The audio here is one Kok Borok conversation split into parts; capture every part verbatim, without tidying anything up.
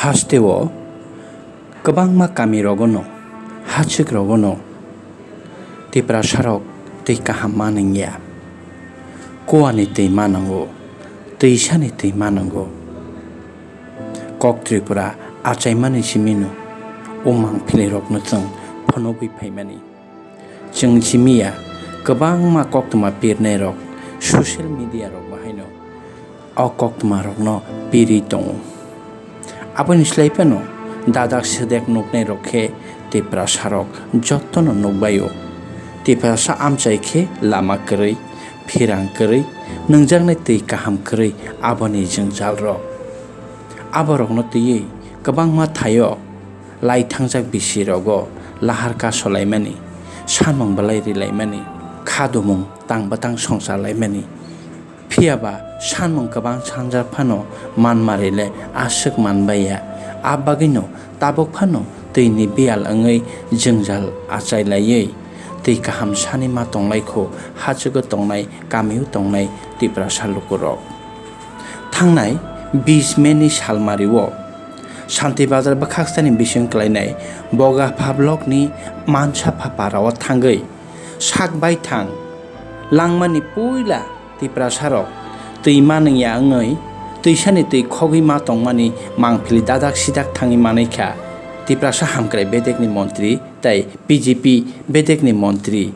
Hasteo kwbangma kamirogono, hachwkrogono Tiprasarok twi kaham manwngya. Kuani twi manwngo, twisani twi manwngo. Kok Tripura achaimani simino o mangpilirokno chwng phunugwi phaimani. Chwng simiya kwbangma koktwma pirnairok social media rok bahaino o koktwmarokno pirwi tongo. Aboni slai phano dadak sedek nuknairok khe Tiprasarok jotono nukbaio. Tiprasa amchai khe lama kwrwi, phirang kwrwi, nwngjaknai twi kaham kwrwi aboni jwngjalrok. Aborokno twiwi kwbangma thaio lai thangjak bisirogo lahar kasolaimani, sanmung belai rilaimani, khadumung tang bwtang songchalaimani. Phiya ba sanmung kwbang sanjak phano manmari le aswk manbaiya. A bagwino tabuk phano twini biyal wngwi jwngjal achailaiwi twi kaham sani ma tonglaikho hachwgo tongnai, kamio tongnai Tiprasa lukurok. Thangnai bis May ni salmario Santi Bazar bwkhaksani bising kwlainai Bogapha block ni Mansapha para o thangwi sak baithang langmani puila Tiprasarok twi manwngya wngwi twisani twi khogwi ma tongmani mangpili dadak sidak thangwi manwi kha Tiprasa hamkrai bedekni montri tei B J P bedekni montri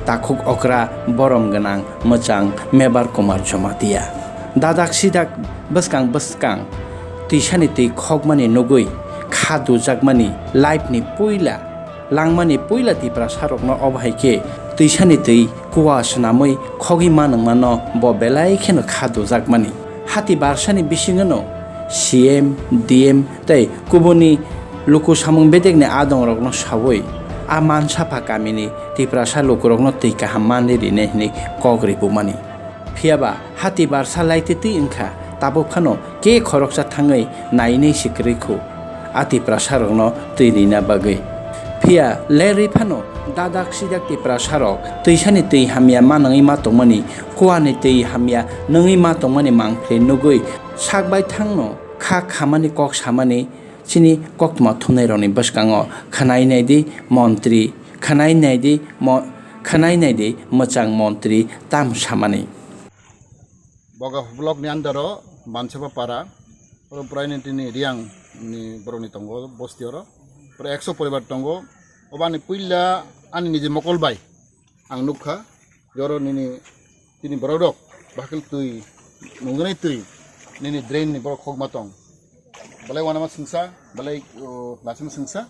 takhuk okra borom gwnang mwchang Mebar Kumar Jamatia. Dadak sidak bwskang bwskang twisani twi khokmani nugwi kha dujakmani live ni puila langmani puila Tiprasarokno obo hai khe twisani twi kua swnamwi khogwi manwngmano bo belai kheno kha dujakmani. Hati barsani bisingono C M, D M tei kubuni luku samung bedekni adongrokno saui a Mansapha kamini Tiprasa lukurokno twi kaham manwi rinai hwnwi kok ribukmani. Phiyaba hati barsa laitwi twi wngkha, tabuk phano ke khoroksa thangwi nainai si kwrwi khu a Tiprasarokno twi rina bagwi. Phiya lerwi phano dadak sidak Tiprasarok twisani twi hamya manwngwi ma tongmani, kuani twi hamya nungwi ma tongmani mangpili nugwi sak baithangno kha khamani kok samani chini koktwma thumnairokni bwskango khwnai naidi montri, khwnai naidi mo-, khwnai naidi mwchang montri tam samani. Boga block ni under o Mansapha para, oro prai ni tini Riang ni borok ni tongo bosti oro, prai ekso poribar tongo, obani puila ani niji mokol bai ang nukha, joro nini tini borok rok bahai twi nungani twi nini drain ni borok khokma tong. Belai wanama singsa, belai, o, lasima singsa.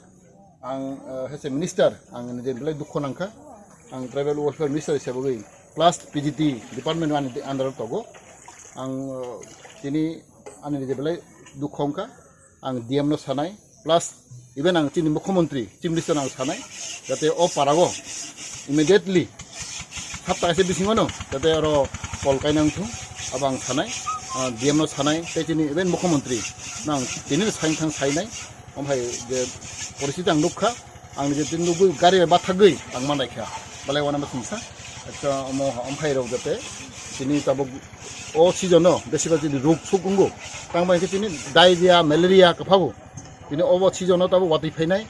Ang, eh, as a minister, ang nini belai dukho nangkha. Ang tribal welfare minister hisabwi plus P G T department ani under o togo. Ang, eh, tini ani nini belai dukho wngkha. Ang D M no sanai, plus even ang chini mukhyamantri, chief minister no ang sanai, jate o parao immediately hapta kaisa bisingo no jate oro kol kainang thung, abo ang sanai, ah, D M no sanai, tei chini even mukhyamantri no ang tini saing thang sainai, omhai je poristiti ang nukha, ang je tin nugwi gari bai bathagwi ang manai kha, belai wanama singsa, ekta omo omhai rok jate chini tabuk o season o besiba chini ruk suk wngo, tang bai khe chini diarrhea, malaria kwphago. Tini obo season o tabuk watwi phainai,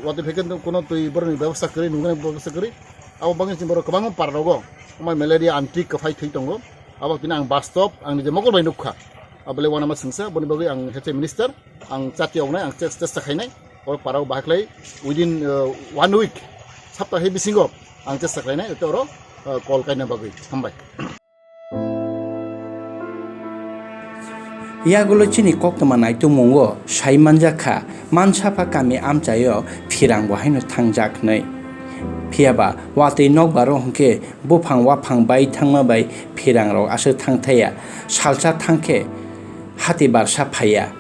watwi phaikhe no kuno twi borokni bebosta kwrwi, nungani bebosta kwrwi. Abo bagwi chini borok kwbangma para rogo, omo malaria anti kwphai thwi tongo. Abo tini ang bastop, ang niji mokol bai nukha. Abo le wanama singsa, boni bagwi ang health minister, ang chati oknai, ang ches-, chesta khainai. O para o bahai khlai within, uh, one week, sapta hai bisingo ang chesta khlainai, ete oro, uh, kol kaina bagwi. Hambai. Yagulo chini koktwma naitukmungo sai manjak kha, Mansapha kami amchaio phirang bo haino thangjak hwnwi. Phiyaba watwi nokbar o hwnkhe buphang waphang bai thangma bai phirangrok aswk thangthaiya, salsa thangkhe hati barsa phaiya.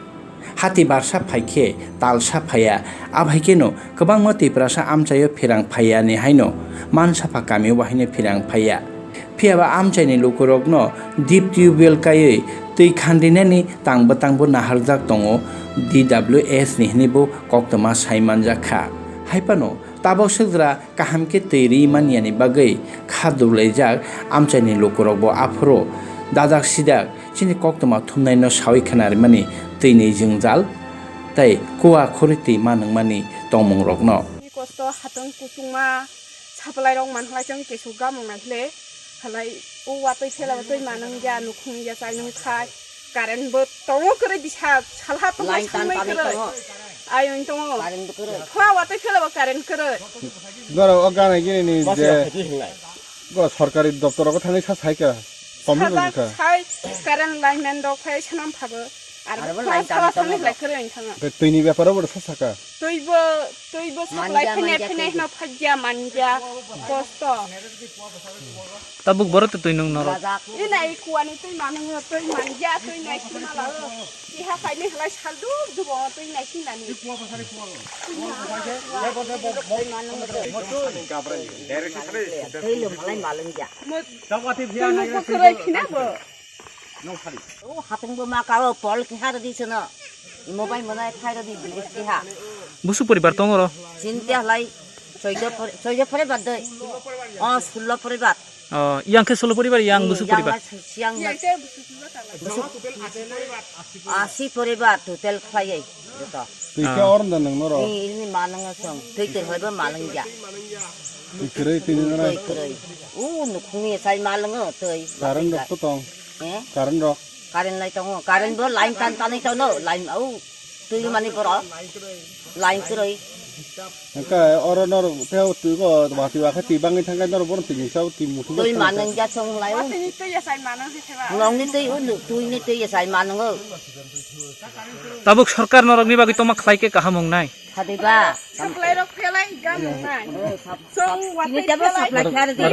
Hati barsa phaikhe talsa phaiya, abhaikheno kwbangma Tiprasa amchaio phirang phaiyani haino Mansapha kamio bahaino phirang phaiya. Phiyaba amchaini lukurokno deep tubewell kaiwi twi khandinani tangbo tangbo naharjak tongo D W S ni hwnwibo koktwma sai manjak kha. Haiphano tabok swkra kaham khe twi ri manyani bagwi kha dulaijak amchaini lukurokbo aphuru dadak sidak chini koktwma thumnaino sawi khwnarimani twini jwngjal tei kua khuri twi ma nungmani tongmungrokno. Kosto hatwng kuchukma supply rok manhlai chwng kesu gamung naihle halai o watwi phela twi manung ya nukhung ya chai nung khai current bo tongo kwrwi bisa salha tongo. Line tan sangwi tanwi kwrwi tongo. Ayung tongo. Current bo kwrwi. Khwa watwi phela bo current kwrwi. Norok o gana gini ni je go sorkari doptor rogo thangwi sa sai kha. Complain rwkha. Sai current line man rok phai sanam phago. Ar aro bo khwa line sala tangwi sangwi tongo. Lai kwrwi thanga. Tei twi ni bepar o bo sa sakha. Twi bo, twi bo supply manja, phene manja phene twi. Hino phajya manja kosto. Tabuk boro to twi nung norok. Rajak. Ina i kuani twi manung twi manja twi nai sima la. Iha kaini halai sal dub dub o twi nai sinani. Twi lum halai malung ja. Mo twi mo kwrwi khina bo. O hatungbo ma kao pol keha rwdi seno. Imo bai mwnai phai rwdi bilis keha. Busu poribar tongo oro? Chini te halai choido pore, choido pore bad doi. O sullo pore bad. O, yang khe sullo poribar, yang busu poribar. Yang na, yang na, busu asi pore bad total khlai ai joto. Twi khe orondon nang norok. Ni, ni manang song. Twi twi halai bo malang ja. Twi kwrwi twi nang. Twi kwrwi. U nukhungni sai malang twi. Current rok to tong. Eh? Current rok. Current lai tongo. Current bo line tan tanwi tongo. Line au. Twi mani borok. Line kwrwi. Engka oro nor teo twi go wati wakha twi bangwi thangkhe nor bono twi ni sao twi muthung. Twi manang ja song lai. Twi ni twi ya sai manang se ba. Nong ni twi u twi ni twi ya sai manang o. Tabuk sorkar norok ni bagwi tongma khlai khe kaham wngnai. Khadiba. Supply rok phelai gam wngnai. Chwng watwi tebo phelai. Supply khe ar di.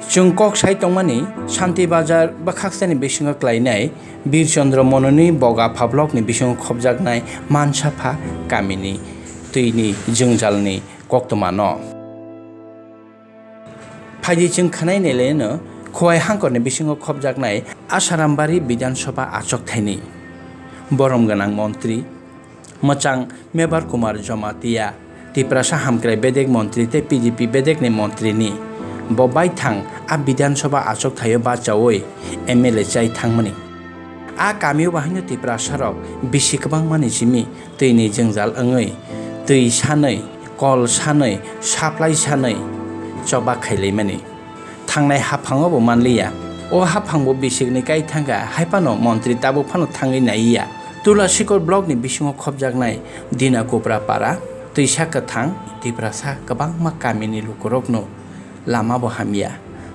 Chwng kok sai tongmani Shanti Bazar bwkhaksani bisingo klainai Bir Chandra Mononi Boga Phablokni bisingo khopjaknai Mansapha kamini twini jwngjalni koktwmano. Phaidi chwng khwnai naileno Khowai hangkorni bisingo khopjaknai Asarambari Bidhan Sabha achok thaini borom gwnang montri mwchang Mebar Kumar Jamatia Tiprasa hamkrai bedek montri tei P D P bedekni montrini bo baithang a Bidhan Sabha achok thaio bachaui M L A chai thangmani. A kamio bahaino Tiprasarok bisi kwbangmani simi twini jwngjal wngwi twi sanwi, kol sanwi, supply sanwi choba khailaimani. Thangnai haphango bo manliya. O haphango bisikni kai thangkha, hai phano montri tabuk phano thangwi naiya. Tulasikor blockni bisingo khopjaknai Dina Kupra para, twisa kwthang, Tiprasa kwbangma kamini lukurokno lama bo hamya,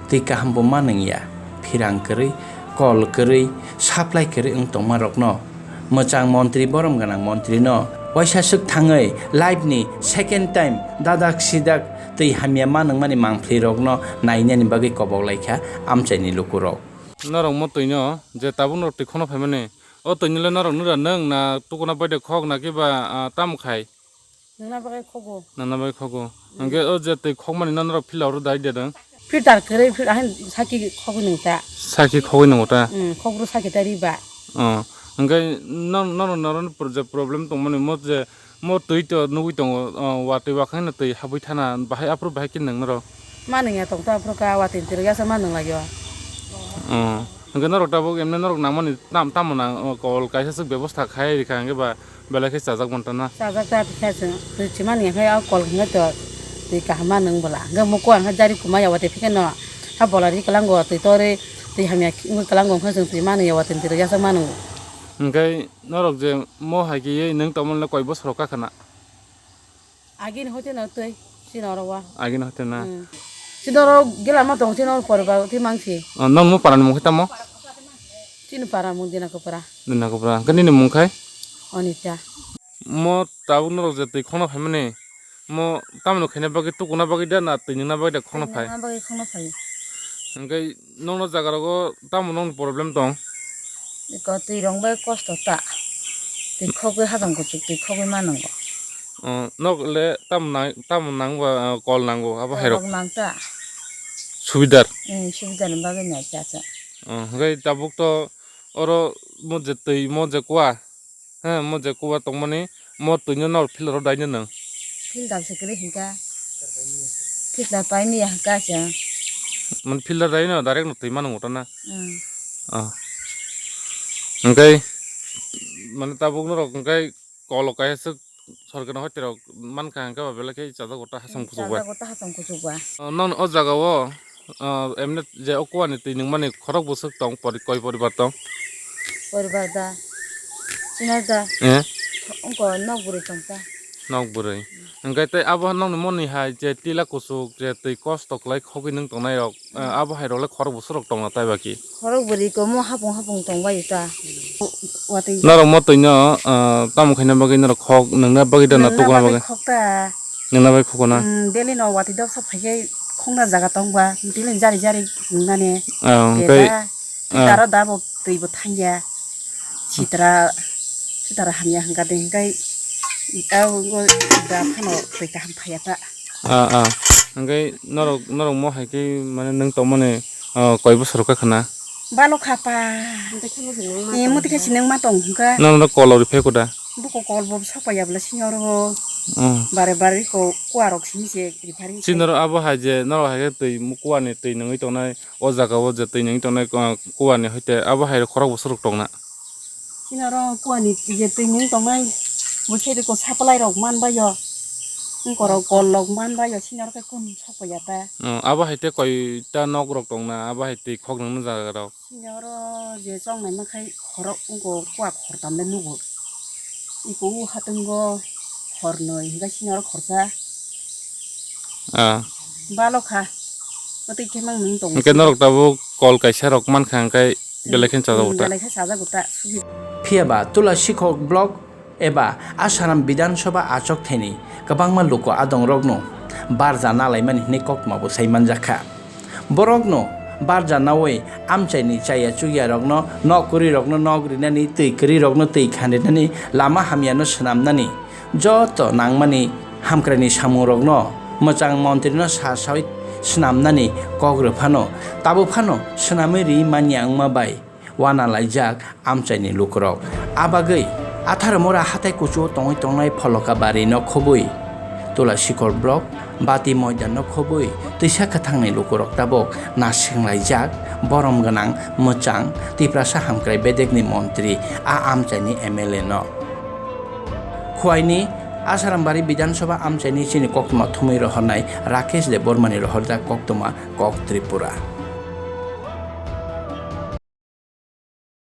twi kaham bo ma nungya, phirang kwrwi, kol kwrwi, supply kwrwi wng tongma rokno mwchang montri, borom gwnang montri no waisa swk thangwi life ni second time dadak sidak twi hamya ma nungmani mangpli rokno nainani bagwi kobok laikha amchaini lukurok. Norok mo twi no je tabuk norok twi khokno phaimani, o twi no le norok nura nwng na tukuna bai de khok na kiba, ah, tamo khai? Nungna bagwi khogo. Nana bai khogo. Hwnkhe o je twi khokmani no norok phila oro dai de dong? Filter kwrwi fil-, ahin saki khogwi nung ta. Saki khogwi nungo ta? Hmm, khokbru saki ta riba. Oh, hwnkhe no, no, no, no, no, je problem tongmani mo je, mo twi to nugwi tongo, oh, watwi wakhai no twi habwi thana, bahai aphuru bahai khe nung norok? Ma nungya tong ta aphuru ka watwi twi rwya sa ma nung lagyo. Oh, hwnkhe norok tabuk emne norok nangmani tam, tamo nang, oh, kol kaisa swk bebosta khai rikha hwnkhe ba? Belai khe chajak mantana. Chajak ta twi khe chwng twi chimani khe o kol hwnkhe to twi kaham ma nung bwla. Hwnkhe muko ang khe jari kuma ya watwi phikhe no ha bola ri kwlango twi torwi twi hamya wngwi kwlango hwnkhe chwng twi manu ya watwi twi rwjak manu. Hwnkhe norok je mo hai khe nung tongmani koi bosor kha khna? Agini hote no twi, chini oro wa. Agini hote na? Hmm. Chini oro gela ma tong, chini oro pore ba twi mang si. Oh, nang mo para ni mung khe tamo? Chini para mung Dina Kupra. Dina Kupra. Hwnkhe nini mung khai? Onita. Mo tabuk norok je twi khokno phaimani, mo tamoni khaina bagwi, tukuna bagwi da na twi nungna bagwi da khokno phai? Twi nungna bagwi khokno phai. Hwnkhe Nokno jaga rogo tamo nokni problem tong? Eko twi rong bai kosto ta. Twi khogwi hajong kuchuk twi khogwi ma nango. Oh, nok le tamo nang, tamo nang ba, ah, kol nango, abo hai rok. Kol rok nang ta. Subidar? Hmm, subidar ni bagwi nai cha cha. Oh, hwnkhe tabuk to oro mo je twi, mo je kua. He, mo je kuwa tongmani, mo twino nor filter o daino nwng? Filter se kwrwi hinkha. Filter paini ya hinkha se. Mani filter daino direct no twi mano ngota na? Hmm. Ah. Hwnkhe Mane tabuk norok hwnkhe kolo kaisa swk sorkar ni hoite rok mankha hwnkhe ba belai khe chajago ta hacham kuchuk bai. Chajago ta hacham kuchuk ba. O, nong o jaga o, o, emne je o kuani twi nungmani khorok bwswk tong pori-, koi poribar tong? Poribar da. Chinar da. Eh? Ongko nok bwrwi tong ta. Nok bwrwi. Hwnkhe tei abo nongni moni hai je tila kuchuk je twi kosto kwlai khogwi nung tongnai rok, eh, abo hai rok le khorok bwswk rok tongna tai ba ki? Khorok bwrwi komo hapung hapung tong bai ta. Watwi. Norok mo twino, ah, tamo khaina bagwi norok khok nungna bagwi da na nungna tukuna bagwi bagwi? Khok ta. Nungna bagwi khokona? Hmm, daily no watwi dopsa phaikhai khokna jaga tong ba, daily jari jari nungnani. Ah, hwnkhe, beda, ah. Taro da bo twi bo thangya. Sitra, sitra hamya hwnkha de hwnkhe, abo da phano twi kaham phaiya ta. Ah, ah. Hwnkhe norok, norok mo hai khe mane nung tongmani, ah, koi bosor wngkha khna? Balo kha pa. Muti khe muti khe sinung ma tong hwnkha. Nono kol rw phai kuda? Buko kol bo sok paiya bwla senior o. Hmm. Bare bare ko kuarok simi se rifari. Senior abo hai je norok hai khe twi kuani twi nungwi tongnai o jaga o je twi nungwi tongnai, ah, kuani hoite abo hai khorok bosor rok tongna. Senior o kuani je twi nungwi tongnai bo khe ko supply rok man bai o. Ungkorok kol rok man bai o senior khe kun sok paiya ta. Hmm, abo hai te koi ta nok rok tongna abo hai twi khok nungna jaga rok. Sini oro je chongnai ma khai khorok wngko kua khortam le nugo. Iko o hatungo khornoi hingke sini oro khorsa. Ah. Balo kha. Matwi khe mang nung tong. Hingke norok tabuk kol kaisa rok mankha hingke belai khe chajago ta. Belai khe chajago ta. Sugi. Phiya ba Tulasikhok block eba Asaram Bidhan Sabha achok thani kwbangma luku adongrokno barja nalaimani hwnwi koktwma bo sai manjakha. Borokno barja naui amchaini chaya chukyarokno, nok kwrwirokno nok rinani, twi kwrwirokno twi khan rinani, lama hamyano swnamnani, joto nangmani hamkraini samungrokno mwchang montrino sa saui swnamnani kok rw phano, tabuk phano swnamwi ri manya wngma bai. Wana laijak amchaini lukurok. A bagwi Atharmura hatai kuchuo tongwi tongnai Pholokabari no khobwi Tulasikhor block, Bati Moidan no khobwi twisa kwthangni lukurok tabuk nasinglai jak, borom gwnang mwchang Tiprasa hamkrai bedekni montri a amchaini M L A no. Khwaini Asarambari Bidhan Sabha amchaini chini koktwma thumwi rohornai Rakesh Debbarma ni rohorjak koktwma Kok Tripura.